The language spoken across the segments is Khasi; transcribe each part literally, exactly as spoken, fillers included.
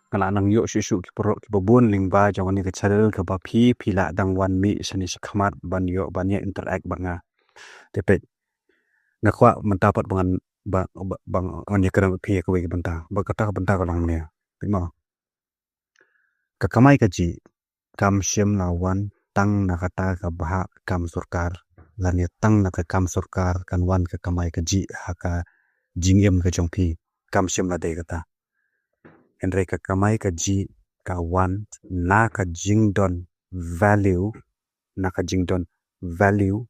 nga la nang ïoh shuh shuh ki paralok kiba bun lyngba jong kane ka channel kaba phi, phi la dang wan mih shane shakhmat ban ïoh, ban ïa interact bad nga. Te peit, nga kwah mynta pat ba ngan, ba, ba, ba ngan ïakren bad phi ïa kawei ka bynta. Ba kata ka bynta ka long ne. Peit mo. Ka kamai kajih kam shym la wan tang na kata ka bhah kam sorkar, lane tang na ka kam sorkar kan wan ka kamai kajih ha ka jingim ka jong phi. Kam shym la dei kata. Hynrei ka kamai kajih ka wan na ka jingdon value, na ka jingdon value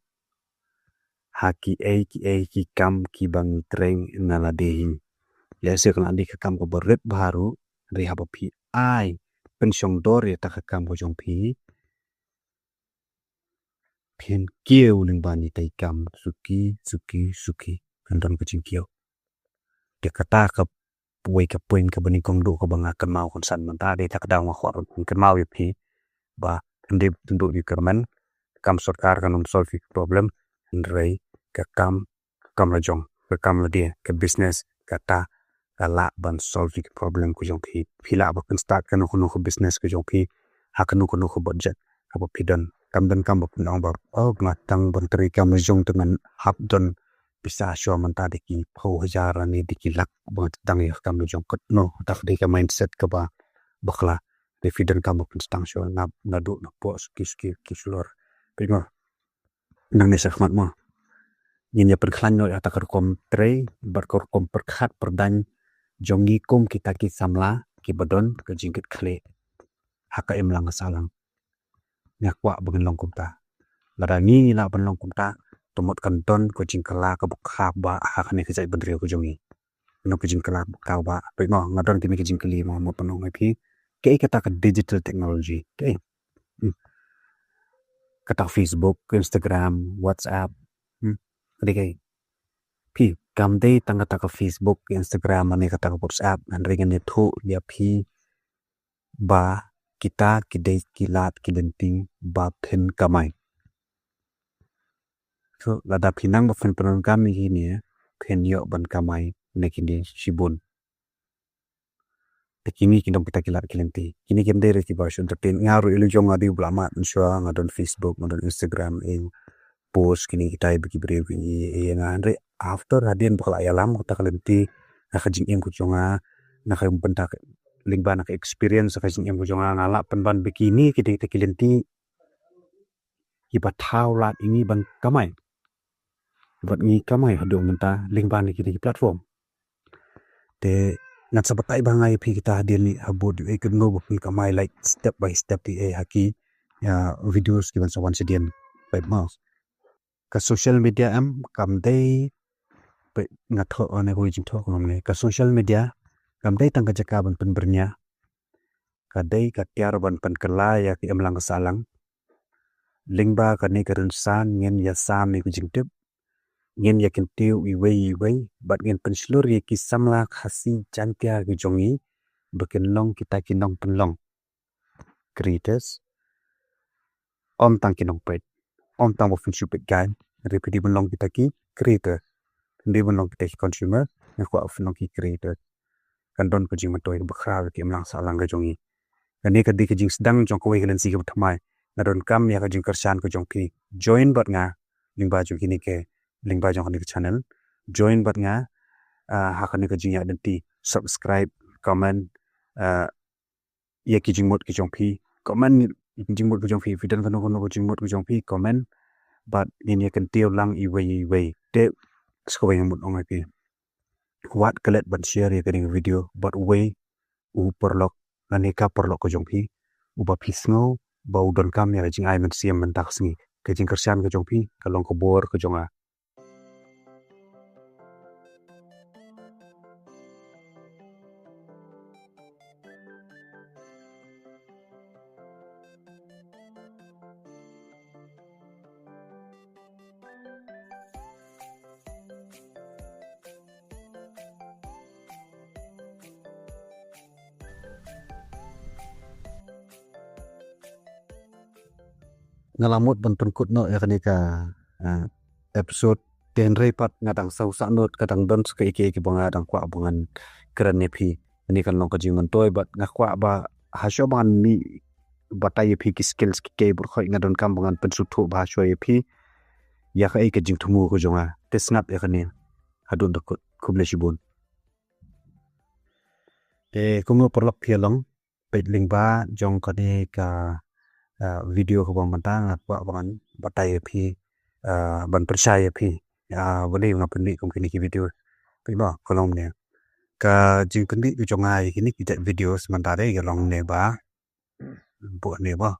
ha kiei kiei ki kam kiba ngi trei na lade hi. Lehse ka la dei ka kam kaba rit bha ruh, hynrei haba phi ai pynshongdor ïa kata ka kam ka jong phi, phin kiew lyngba ïa kata ka kam suki suki suki. Kan don ka jingkiew. Te kata kawei ka point kaba nyngkong duh kaba nga kynmaw kynsan mynta, dei ta ka daw nga kwah ban kynmaw ïa phi ba ym dei ban duh ïa ka kyrmen. Ka kam sorkar kan ym solve ïa ka problem, hynrei ka kam, ka kam la jong, ka kam lade, ka business, kata ka lah ban solve ïa ka problem ka jong phi. Phi lah ban pynstart kano kano ka business ka jong phi ha kano kano ka budget kaba phi don. Kam don kam ba phin ong ba, oh, nga tang ban trei kam la jong te ngan hap don pisa shuwa mynta da ki phew hajar lane da ki lak ba nga tang ïa ka kam la jong. Katno, kata ka dei ka mindset kaba bakla. Te phi don kam ba phin sdang shuwa, na, naduh napoh suki suki ki shlur. Peit mo. Nangne shakhmat mo, ngin ïa pynkhlaiñ noh ïa kata ka rukom trei bad ka rukom pyrkhat pyrdaiñ jong ngi kum kita ki samla kiba don ka jingkitkhlieh ha ka imlang ka sahlang. Nga kwah ba ngin long kumta. Lada ngi ngi lah ban long kumta, te mut kan don ka jingkylla kaba kha bha ha kane ka jaitbynriew ka jong ngi. Kano ka jingkylla kaba kha bha? Peit mo, nga don kine ki jingkylli mo, mo, pynong ïa phi. Kaei kata ka digital technology? Kaei? Hmm. Kata ka Facebook, Instagram, WhatsApp. Hmm. Kaei, kaei? Phi, kam dei tang kata ka Facebook, Instagram, lane kata ka WhatsApp, hynrei ngan ïathuh ïa phi ba kita ki dei ki lad ki lynti ba phin kamai. So, lada phi nang ba phin pyndonkam ïa kine, phin ïoh ban kamai na kine shibun. Te kine ki long kita ki lad ki lynti. Kine kim dei re kiba shu entertain. Nga ruh ïa la jong nga dei ba la mad mynshuwa, nga don Facebook, nga don Instagram, ïa post kine kita ba ki briew ki ïa, ïa nga. Hynrei after hadien ba ka la ïalam kata ka lynti na ka jingim ka jong nga, na ka bynta ka, lyngba na ka experience ka jingim ka jong nga, nga lah pynban ba kine ki dei kita ki lynti kiba thaw lad ïa ngi ban kamai. Bad ngi kamai haduh mynta lyngba na kine ki platform. Te ngan sa batai bha nga ïa phi kita hadien ne ha bud ïa kano ba phin kamai, like, step by step ïa ha ki, ïa, videos kiban sa wan shadien. Peit mo. Ka social media em kam dei, peit nga thoh ne ko jingthoh kumne. Ka social media kam dei tang ka jaka ban pynbyrngia. Ka dei ka tiar ban pynkylla ïa ka imlang ka sahlang. Lyngba kane ka rynsan ngin ïa sam ïa ka jingtip, ngin ïa kyntiew iwei iwei, bad ngin pynshlur ïa ki samla Khasi Jaiñtia ki jong ngi ba kin long kita ki nongpynlong, creators. Ym tang ki nongpeit, ym tang ba phin shu peit kai, hynrei phi dei ban long kita ki creator. Phi dei ban long kita ki consumer, nga kwah phin long ki creator. Kan don ka jingmyntoi kaba khraw ïa ka imlang sahlang ka jong ngi. Kane ka dei ka jingsdang jong kawei ka lynti kaba thymmai. Nga donkam ïa ka jingkyrshan ka jong phi. Join bad nga lyngba jong kine ki, lyngba jong kane ka channel. Join bad nga, ah, ha kane ka jingïaid lynti. Subscribe, comment, ah, ïa ki jingmut ki jong phi. Comment ïa ki jingmut ki jong phi. Phi don kano kano ka jingmut ki jong phi, comment. Bad ngin ïa kyntiew lang iwei iwei. Te sa kawei nga mut ong ïa phi, wat klet ban share ïa kane ka video bad uwei u paralok lane ka paralok ka jong phi uba phi sngew ba u donkam ïa ka jingai mynsiem mynta ka sngi. Ka jingkyrshan ka jong phi ka long ka bor ka jong nga. Nga la mut ban pynkut noh ïa kane ka, ah, episode. Te hynrei pat nga dang sngewsih noh, ka dang don sa kaei kaei kaba nga dang kwah ba ngan kren ïa phi. Kane kan long ka jingmyntoi bad nga kwah ba hashuwa ba ngan mih batai ïa phi ki skills ki kei bad khoit nga donkam ba ngan pynsngewthuh ba hashuwa ïa phi ïa kaei ka jingthmu ka jong nga. Te sngap ïa kane haduh da kut. Khublei shibun. Te kumno paralok phi ïa long, peit lyngba jong kane ka, ah, video kaba mynta nga kwah ba ngan batai ïa phi, ah, ban pynshai ïa phi. Ah, balei nga pynmih kum kine ki video. Peit ba ka long ne. Ka jingpynmih ka jong nga ïa kine ki videos mynta de ka long ne ba. Buh ne ba.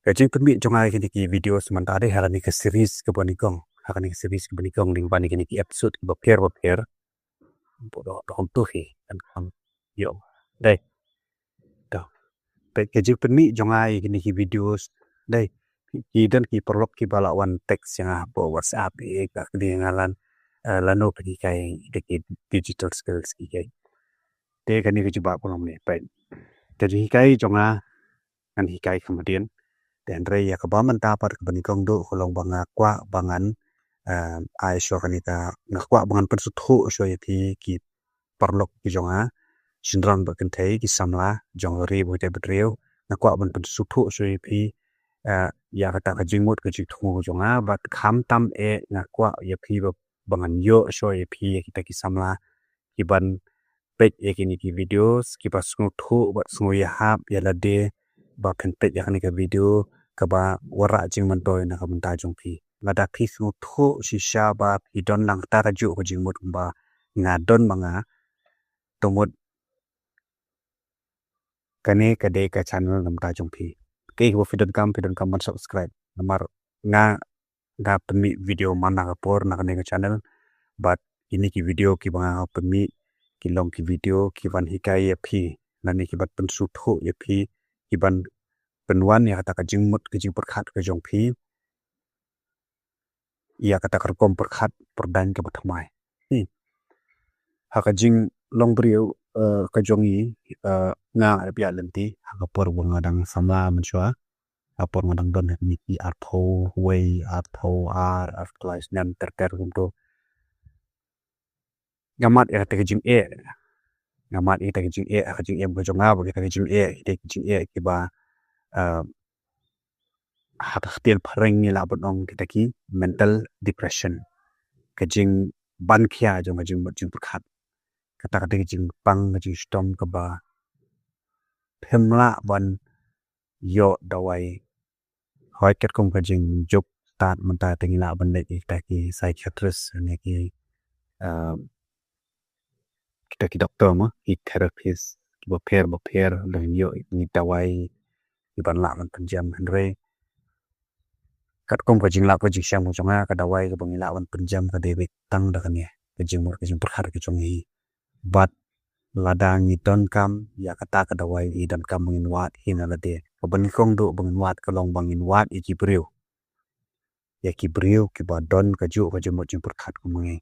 Ka jingpynmih jong nga ïa kine ki videos mynta de ha kane ka series kaba nyngkong. Ha kane ka series kaba nyngkong lyngba ne kine ki episode kiba pher ba pher. Buh doh doh tu hi kan kam. Ïo. Dei. Ka peit ka jingpynmih jong nga ïa kine ki videos. Dei. Ki don ki paralok kiba la wan text ïa nga hapoh WhatsApp ïa ka kane nga lan, eh, lano phi hikai ïa ki digital skills ki kai. Te kane ka jubab ka long ne, peit. Ka jinghikai jong nga ngan hikai kham hadien. Te hynrei ïa kaba mynta pat kaba nyngkong duh ka long ba nga kwah ba ngan, eh, ai shuwa kane ka, nga kwah ba ngan pynsngewthuh shuwa ïa phi ki paralok ki jong nga, shynrang bad kynthei, ki samla jong ri bad ki briew. Nga kwah ban pynsngewthuh shuwa ïa phi, eh, ïa kata ka jingmut ka jingthmu ka jong nga bad khamtam eh nga kwah ïa phi ba, ba ngan ïoh shuwa ïa phi ïa kita ki samla kiban peit ïa kine ki videos, kiba sngewthuh bad sngew ïahap ïa lade ba phin peit ïa kane ka video kaba wanrah jingmyntoi na ka bynta jong phi. Lada phi sngewthuh shisha ba phi don lang kata kajuh ka jingmut kumba nga don ma nga, to mut kane ka dei ka channel na ka bynta jong phi. Kaei kaba phi donkam, phi donkam ban subscribe. Namar nga nga pynmih video man la ka por na kane ka channel. Bad kine ki video kiba nga pynmih ki long ki video kiban hikai ïa phi lane kiban pynsngewthuh ïa phi, kiban pynwan ïa kata ka jingmut ka jingpyrkhat ka jong phi ïa kata ka rukom pyrkhat pyrdaiñ kaba thymmai. Hmm. Ha ka jinglong briew, eh, ka jong ngi, eh, nga la pynleit lynti ha ka por ba nga dang samla mynshuwa. Ha ka por nga dang don ha kine ki arphew wei, arphew ar, arphew lai snem ter ter kumto. Nga mad ïa kata ka jingeh. Nga mad ïa kata ka jingeh, ha ka jingim ka jong nga, ba kata ka jingeh, kata ka jingeh kiba, eh, ha ka ktien phareng ngi lah ban ong kita ki mental depression. Ka jingban khia jong ka jingmut jingpyrkhat. Kata ka dei ka jingpang ka jingshitom kaba phim lah ban ïoh dawai. Hooid katkum ka jingjup tad mynta te ngi lah ban leit ïa kita ki psychiatrist ne ki, eh, kita ki doktor mo, ki therapist kiba pher ba pher, dang ïoh ïa ki dawai kiban lah ban pynjem, hynrei katkum ka jinglap ka jingshem ka jong nga, ka dawai kaba ngi lah ban pynjem ka dei beit tang da kane ka jingmut ka jingpyrkhat ka jong ngi. Bad lada ngi donkam ïa kata ka dawai, ngi donkam ba ngin wad hi na lade. Kaba nyngkong duh ba ngin wad ka long ba ngin wad ïa ki briew, ïa ki briew kiba don kajuh ka jingmut jingpyrkhat kum ngi.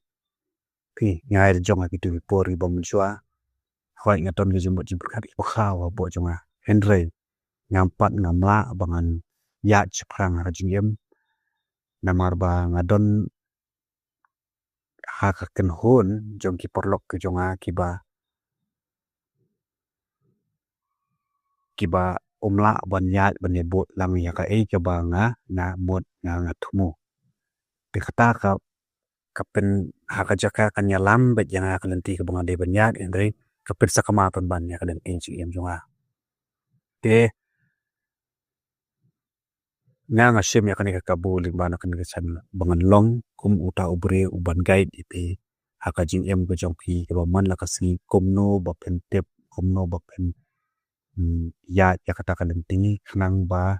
Phi, nga ai jong ha kitu ki por kiba mynshuwa, hooid nga don ka jingmut jingpyrkhat kiba khaw hapoh jong nga, hynrei ngam pat ngam lah ba ngan ïaid shaphrang ha ka jingim. Namar ba nga don ha ka kynhun jong ki paralok ki jong nga kiba, kiba um lah ban ïaid ban ïabud lang ïa kaei kaba nga, nga mut, nga, nga thmu. Te kata ka, ka pyn, ha ka jaka kan ïalam beit ïa nga ka lynti kaba nga dei ban ïaid, hynrei ka pynsakma pynban ïa ka lynti jingim jong nga. Te nga, nga shim ïa kane ka kabu lyngba na kane ka channel ba ngan long kum uta u briew uban guide ïa phi ha ka jingim ka jong phi kaba man la ka sngi, kumno ba phin tip, kumno ba phin, hmm, ïaid ïa kata ka lynti khnang ba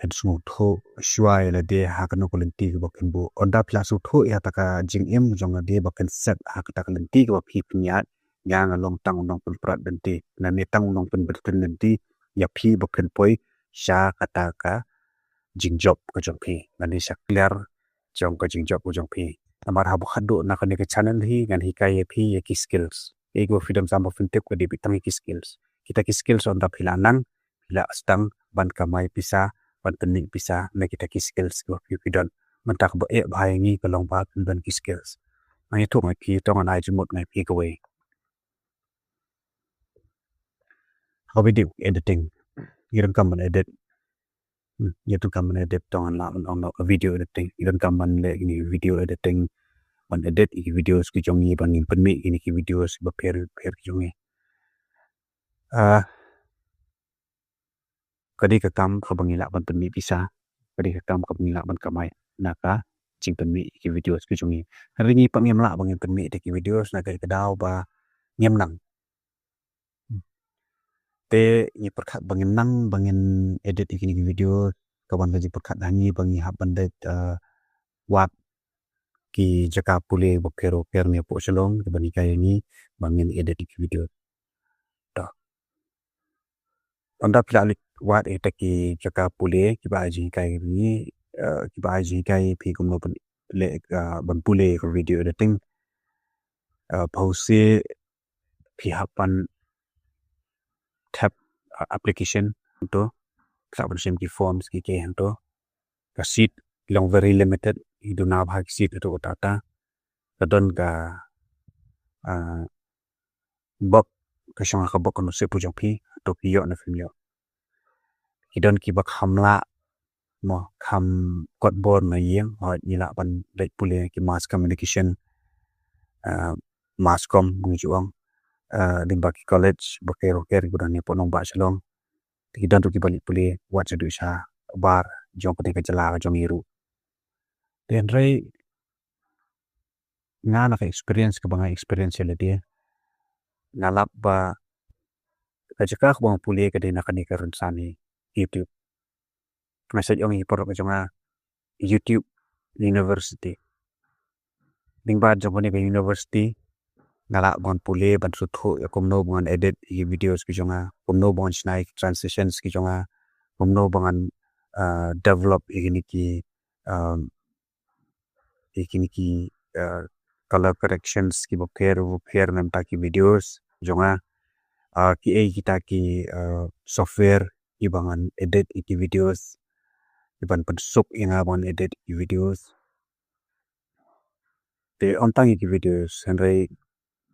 phin sngewthuh shuwa ïa lade ha kano ka lynti kaba phin buh. Ynda phi la sngewthuh ïa kata ka jingim jong lade ba phin set ha kata ka lynti kaba phi phin ïaid, nga, nga long tang u nongpynprat lynti lane tang u nongpynbeit lynti ïa phi ba phin poi sha kata ka jingjop ka jong phi lane sha kliar jong ka jingjop ka jong phi. Namar haba khatduh na kane ka channel hi ngan hikai ïa phi ïa ki skills. Ïa kiba phi donkam ba phin tip ka dei beit tang ïa ki skills. Kita ki skills ynda phi la nang, phi la sdang ban kamai pisa, ban pynmih pisa na kita ki skills kiba phi, phi don. Mynta kaba eh bha ïa ngi ka long ba phin don ki skills. Nga ïathuh ïa phi, to ngan ai jingmut ïa phi kawei. Ha video editing, ngi donkam ban edit. Hmm, ngi donkam ban edit, tang ngan lah ban ong noh ka video editing. Ngi donkam ban leh ïa ki video editing, ban edit ïa ki videos ki jong ngi, ban ngin pynmih ïa ki videos bapher bapher ki jong ngi. Ah, ka dei ka kam kaba ngi lah ban pynmih pisa, ka dei ka kam kaba ngi lah ban kamai na ka jingpynmih ïa ki videos ki jong ngi. Hynrei ngi pat ngim lah ba ngin pynmih ïa ki videos na ka daw ba ngim nang. Te ngi pyrkhat ba ngin nang, ba ngin edit ïa kine ki video, ka wan ka jingpyrkhat ha ngi ba ngi hap ban leit, eh, wad ki jaka pule bapher bapher ne hapoh Shillong, kiban hikai ïa ngi ba ngin edit ïa ki video. To. Ynda phi la leit wad ïa kita ki jaka pule kiba ai jinghikai ïa ngi, eh, kiba ai jinghikai ïa phi kumno ban leh, eh, ban pule ka video editing. Eh, pause phi hap ban tap, uh, application hangto, phi hap ban shim ki forms ki ki hangto. Ka seat long very limited, ki duna bha ki seat hangto katta katta. Ka don ka, uh, box, ka shong ha ka box ka nusip u jong phi, hangto phi ïoh ne phim ïoh. Ki don kiba kham lah mo, kham kot bor na ïing, hooid ngi lah ban leit pule ki mass communication, eh, mass comm ngi ju ong, eh, lyngba ki college bapher bapher kiba don hapoh nongbah Shillong. Te ki don ruh kiba leit pule wat shaduh shabar jong ka dei ka jylla ka jong ngi ruh. Te hynrei nga na ka experience kaba nga experience ïa lade, nga lap ba ka jaka kaba nga pule ka dei na kane ka rynsan hi, YouTube. Nga sa ong ïa ki paralok jong nga, YouTube University. Lyngba jong kane ka university nga lah ban pule ban sngewthuh ïa kumno ba ngan edit ïa ki videos ki jong nga, kumno ba ngan shna ïa ki transitions ki jong nga, kumno ba ngan, uh, develop ïa kine ki, um, ïa kine ki, uh, color corrections kiba pher bapher na bynta ki videos jong nga. Uh, kiei kita ki, uh, software kiba ngan edit ïa ki videos, kiban pynsuk ïa nga ban edit ïa ki videos. Te ym tang ïa ki videos, hynrei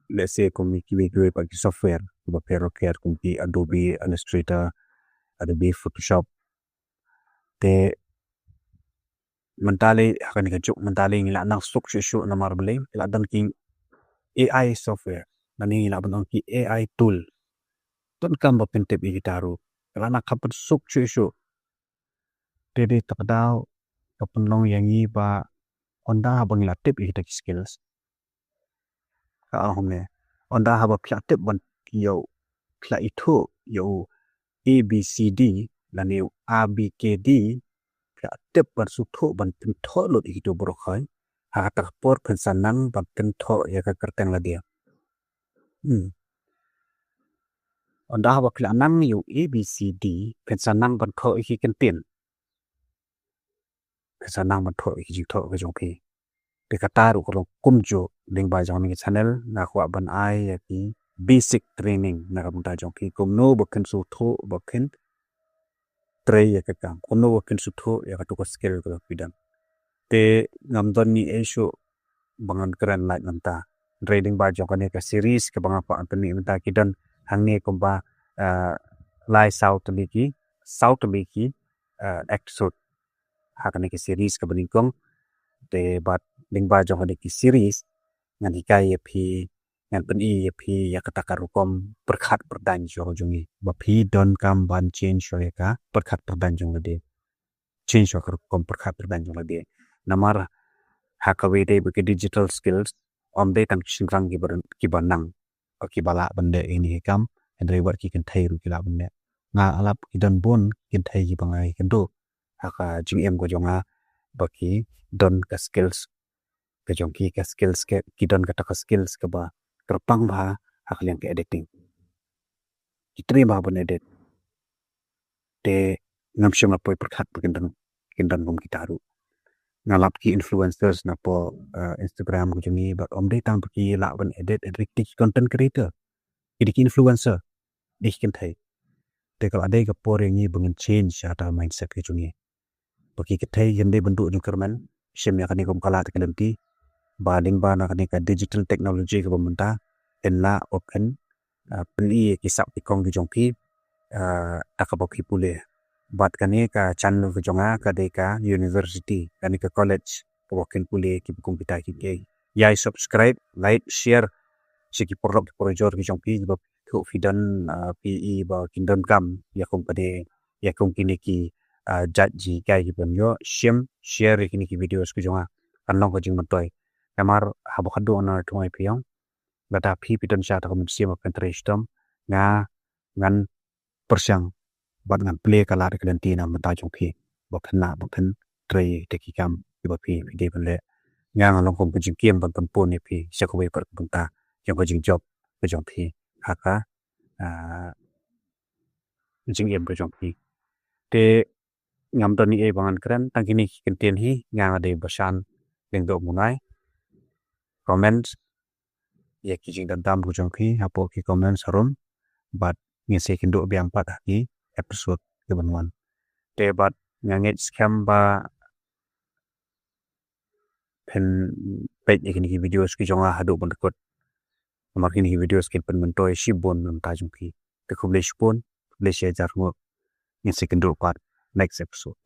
let's say kum ïa kiwei kiwei pat ki software kiba pher bapher kum ki Adobe Illustrator, Adobe Photoshop. Te mynta lei, ha kane ka juk mynta lei ngi la nang suk shuh shuh namar balei, la don ki A I software, lane ngi lah ban ong ki A I tool. Donkam ba pyntip ïa kita ruh. La nang kham pynsuk shuh shuh. Te dei ta ka daw ka pynlong ïa ngi ba ynda haba ngi la tip ïa kita ki skills, ka ong ne, ynda haba phi la tip ban ïa u, phi la ithuh ïa u A B C D lane u A B K D, phi la tip ban sngewthuh ban kynthoh lut ïa kitu baroh khoit, ha kata ka por phin sa nang ban kynthoh ïa ka kyrteng lade. Hmm. Ynda haba phi la nang ïa u A B C D, phin sa nang ban thoh ïa ki kyntien. Phin sa nang ban thoh ïa ki jingthoh ka jong phi. Te kata ruh ka long kumjuh, lyngba jong kane ka channel nga kwah ban ai ïa ki basic training na ka bynta jong phi, kumno ba phin sngewthuh ba phin trei ïa ka kam, kumno ba phin sngewthuh ïa katu ka skill kaba phi don. Te ngam don ei ei shuh ba ngan kren lait mynta. Hynrei lyngba jong kane ka series kaba nga kwah ban pynmih mynta ki don hangne kumba, eh, lai saw tylli ki, saw tylli ki, eh, episode ha kane ka series kaba nyngkong. Te bad lyngba jong kane ka series ngan hikai ïa phi, ngan pyni ïa phi ïa kata ka rukom pyrkhat pyrdaiñ shuwa ka jong ngi, ba phi donkam ban change shuwa ïa ka pyrkhat pyrdaiñ jong lade. Change shuwa ka rukom pyrkhat pyrdaiñ jong lade. Namar ha kawei dei ba ki digital skills, ym dei tang ki shynrang kiba, kiba nang, kiba lah ban leh ïa kine ki kam, hynrei wat ki kynthei ruh ki lah ban leh. Nga lap ki don bun ki kynthei kiba nga ïakynduh ha ka jingim ka jong nga, ba ki don ka skills ka jong ki, ka skills ka, ki don kata ka skills kaba kyrpang bha ha ka liang ka editing. Ki trei bha ban edit. Te ngam shym la poi pyrkhat ba kin don, kin don kum kita ruh. Nga lap ki influencers na poh, eh, Instagram ka jong ngi, bad ym dei tang ba ki lah ban edit, edit, ki content creator, ki dei ki influencer, dei ki kynthei. Te ka la dei ka por ïa ngi ba ngin change ïa kata ka mindset ka jong ngi. Ba ki kynthei kin dei ban duh jingkyrmen, shim ïa kane kum ka lad ka lynti, ba lyngba na kane ka digital technology kaba mynta, kin lah ban, ah, pyni ïa ki sap ki kong ki jong ki, uh, da kaba phi pule. Bad kane ka channel ka jong nga ka dei ka university, kane ka college kaba kin pule kiba kum kita ki kiei. Ïai subscribe, like, share sha ki paralok ki parajor ki jong phi, kiba phi don, uh, phi i ba kin donkam ïa kum kane, ïa kum kine ki, uh, jait jinghikai kiban ïoh shim. Share ïa kine ki videos ki jong nga, kan long ka jingmyntoi. Namar haba khatduh nga thung ai phi ong, lada phi phi don sha ta ka mynsiem ban trei shitom, nga ngan pyrshang bad ngan plie ka lad ka lynti na bynta jong phi, ba phin lah, ba phin trei da ki kam kiba phi phi dei ban leh. Nga ngan long kum ka jingkieng ban pynpun ïa phi sha kawei pat ka bynta jong ka jingjop ka jong phi ha ka, ah, jingim ka jong phi. Te ngam don ei ei ba ngan kren, tang kine ki kyntien hi. Nga nga dei Bashan Lyngdoh Munai. Comment ïa ki jingdonkam ka jong phi hapoh ki comment harum, bad ngin sa ïakynduh biang pat ha ki episode kiban wan. Te bad nga ngeit skhem ba phin peit ïa kine ki videos ki jong nga haduh ban da kut, namar kine ki videos kin pynmyntoi shibun na bynta jong phi. Te khublei shibun, khublei shihajar nguh. Ngin sa ïakynduh pat next episode.